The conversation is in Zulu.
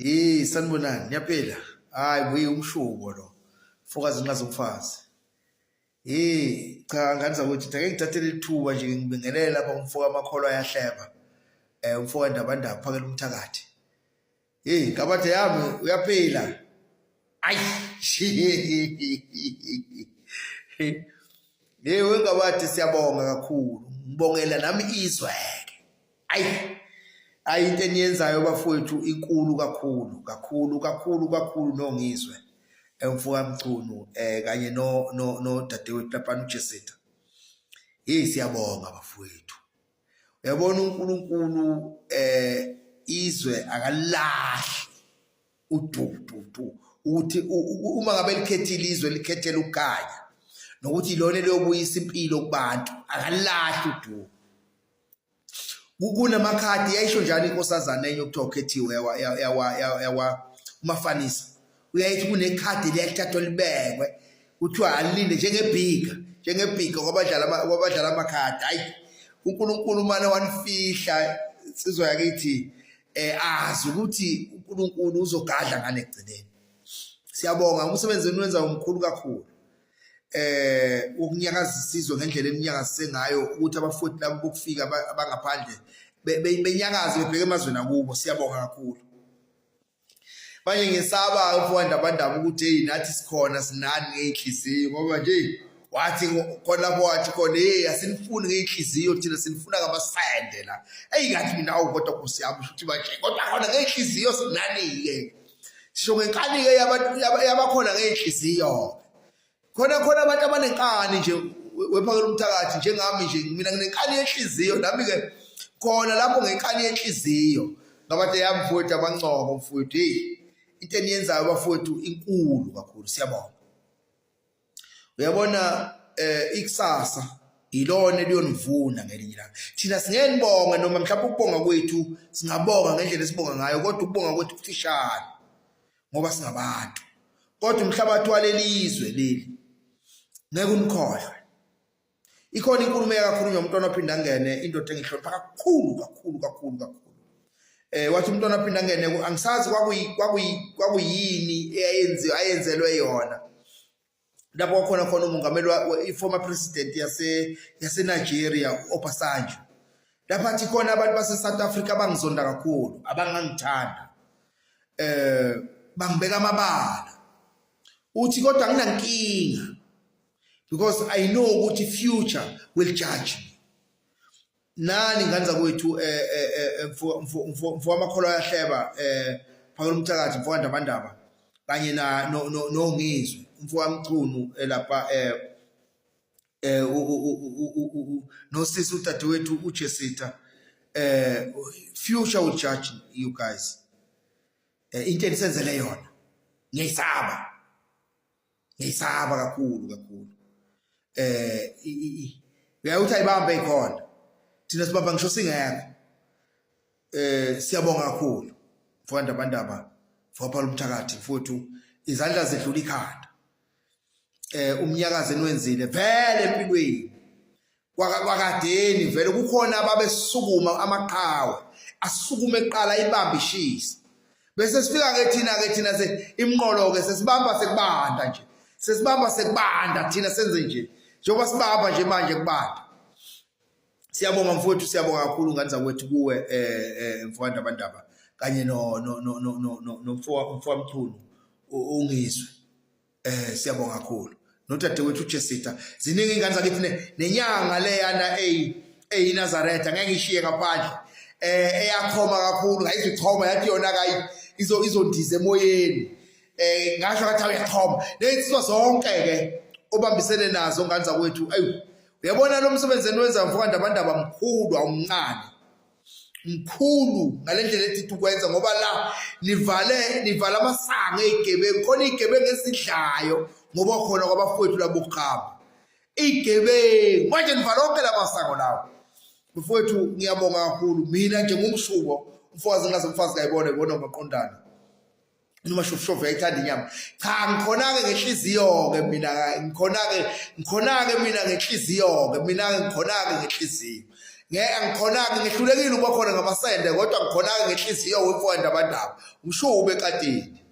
Hey sanibonani niyaphila. Hayi buye umshubo lo. Mfokazi nqaza umfazi. Hey cha ngane zakwethu ake ngithathe lithuba nje ngibingelele lapha umfoka amakholwa ayahleba. Eh umfoka Ndabandaba phakela umthakathi. Hey kabathe yami uyaphila. Ayi. Hey wengabathi siyabonga kakhulu. Ngibongela nami izwe ke. Ayi. Ayi into eniyenzayo bafowethu inkulu kakhulu, kakhulu, kakhulu, kakhulu nongizwe. Emfoka Mchunu eh kanye no no no dadewethu lapha uJesita. Hey siyabonga bafowethu. Uyabona uNkulunkulu eh izwe akalahli udududu ukuthi uma ngabe likhethile izwe likhethela ukukhanya nokuthi ilona eliyobuyisa impilo kubantu akalahli uduku kunamakhadi yayisho njalo inkosazana enye okuthiwa ukhethiwe yawa umafanisa uyayithi kunekhadi liyalithathwa libekwe kuthiwa alilinde njengebhiga njengebhiga kwabadlala kwabadlala amakhadi. Hayi uNkulunkulu umane wanifihla insizwa yakithi eh azi ukuthi uNkulunkulu uzogadla ngane ekugcineni. Siyabonga umsebenzi wenu wenza umkhulu kakhulu. Eh ukunyakazisa isizwe ngendlela eninyakazise ngayo ukuthi abafowethu labo bokufika abangaphandle benyakaze bebheke emazweni akubo. Siyabonga kakhulu. Manje ngisaba mfowethu abandaba ukuthi hey nathi sikhona sinani ngeyinhliziyo ngoba nje wathi khona lapho wathi khona hey asinifuni ngeyinhliziyo thina sinifuna ngamasende la. Eyi ngathi mina awu kodwa Nkosi yami ukuthi manje kodwa khona ngeyinhliziyo sinani-ke. Sisho ngenkani-ke yabakhona ngeyinhliziyo. Khona khona abantu abanenkani nje wephakela umthakathi njengami nje mina nginenkani yenhliziyo nami ke khona lapho ngenkani yenhliziyo ngabantu yami mfowethu abancoko mfowethu hey into eniyenzayo bafowethu inkulu kakhulu siyabonga. Uyabona eh ikusasa ilona eliyonivuna ngelinye ilanga. Thina singeke nibonge noma mhlawumbe ukubonga kwethu singabonga ngendlela esibonga ngayo kodwa ukubonga kwethu kufishane. Ngoba singabantu. Kodwa umhlabathi walelizwe leli ngeke unikhohlwe. Ikhona inkulumo eyakakhulunywa umntwana ophinda angene indoda engihlonipha kakhulu kakhulu kakhulu kakhulu. Eh wathi umntwana ophinda angene angisazi kwakuyi kwakuyi kwakuyini eyayenziwa ayenzelwe yona. Lapho kwakhona khona umongameli i-former president yase yase Nigeria uObasanjo. Lapha athi khona abantu base South Africa abangizonda kakhulu, abangangithanda. Eh bangibeka amabala. Uthi kodwa anginankinga because I know ukuthi future will judge me. Nani ngane zakwethu eh, eh, eh, mfo mfo mfo mfo amakholwa ayahleba eh phakela umthakathi mfo kaNdabandaba kanye na no no nongizwe umfo kaMchunu elapha eh eh nosisi udadewethu uJesita eh future will judge you guys. Into enisenzele yona ngiyayisaba. Ngiyisaba kakhulu kakhulu. Eh uyawuthi ayibambe ikhona. Thina sibamba ngisho singekho. Eh siyabonga kakhulu. Mfowethu Ndabandaba, mfowethu umthakathi mfowethu izandla zedlula ikhanda. Eh umnyakazo eniwenzile vele empilweni. Kwakadeni vele kukhona ababesukuma amaqhawe asukume eqala ibambe ishisa. Bese sifika ke thina ke thina se imqolo ke sesibamba sekubanda nje. Sesibamba sekubanda thina senze nje. Njengoba sibamba nje manje kubanda. Siyabonga mfowethu siyabonga kakhulu ngane zakwethu kuwe eh eh mfowethu Ndabandaba kanye no no no no no nomfowethu mfowethu ungizwe. Eh siyabonga kakhulu. Nodadewethu uJesita. Ziningi ingane zakithi nenyanga leyana eyi eyiNazaretha ngeke ngishiye ngaphandle. Eh eyachoma kakhulu ngayizichoma yathi yona kayi izo izondiza emoyeni. Eh ngasho ngathi uyachoma. Lezinsizwa zonke ke obambisene nazo ngane zakwethu. Ayu uyabona lo msebenzi eniwenza mfoka Ndabandaba mkhulu awumncane. Mkhulu ngalendlela ethi ukwenza ngoba la nivale nivala amasango ezigebengu khona izigebengu esidlayo ngoba khona kwabafowethu labo kuqhamba izigebengu manje nivala onke lamasango lawo mfowethu ngiyabonga kakhulu mina nje ngumshubo umfokazi ngaze umfazi kayibone bona maqondana noma shofshove ayithanda inyama cha ngikhona-ke ngenhliziyo-ke mina ngikhona-ke ngikhona-ke mina ngenhliziyo-ke mina-ke ngikhona-ke ngenhliziyo. Ngeke angikhonanga, ngihlulekile ukuba khona ngamasende, kodwa ngikhonanga ngenhliziyo wemfowethu Ndabandaba. Umshubi ekadeni.